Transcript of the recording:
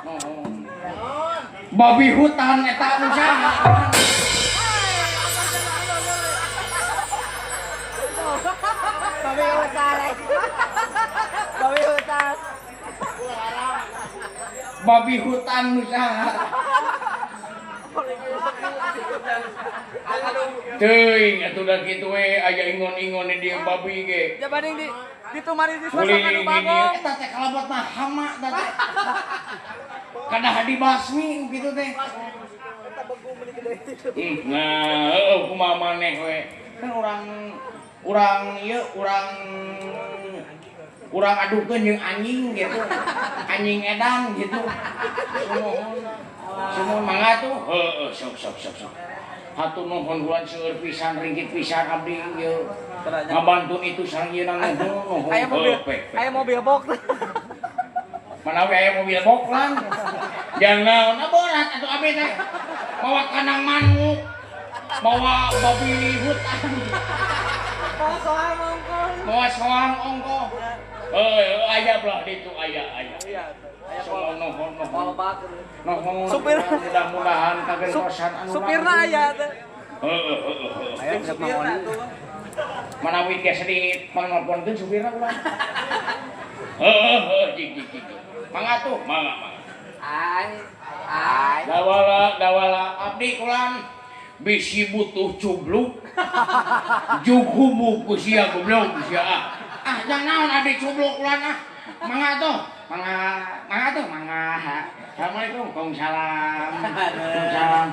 Nuhun. Babi hutan eta nu saha? Babi hutan. Babi hutan. Babi hutan nu saha? Teuing atuh da kitu we aya ingon-ingon di dieu babi ge. Jabanding di ditumari di suasana nu Guling di dieu bagong. eta teh kalebetna hama eta teh. Kadah dibasmi kitu teh. Nah, heueuh kumaha maneh we. Kan urang urang ieu urang urang adukeun jeung anjing gitu. Anjing edan gitu. Sumuhun. Sumuhun mangga tuh. Heueuh sok sok sok sok. Hatur nuhun kula seueur pisan ringkit pisan abdi ieu. Ngabantun itu sareng ieu nuhun nuhun. Aya mobil, Heuh, pek, pek. aya mobil box. Manawi aya mobil box lan. Jangan naon borat atuh abdi teh. Mawa kandang manuk. Mawa babi hutan. Mawa soang ongkoh. Mawa soang ongkoh. Heuh, aya belah ditu aya aya. Iya, aya Sumuhun nuhun nuhun. kolbak. Nuhun. Supir. Mudah-mudahan kagentosan anu Supirna aya teh. Heeh heeh heeh. Supirna tuh. Manawi tiasa di pangnelponkeun supirna ulah. Heeh heeh jig jig jig. Mangga tuh, mangga mangga. Ai. Ai. Dawala dawala abdi kulan bisi butuh cubluk. Jugumu ku sia goblok sia ah. Ah jangan naon abdi cubluk kulan ah. Mangga tuh, mangga mangga tuh, mangga. Assalamualaikum, waalaikumsalam. Waalaikumsalam.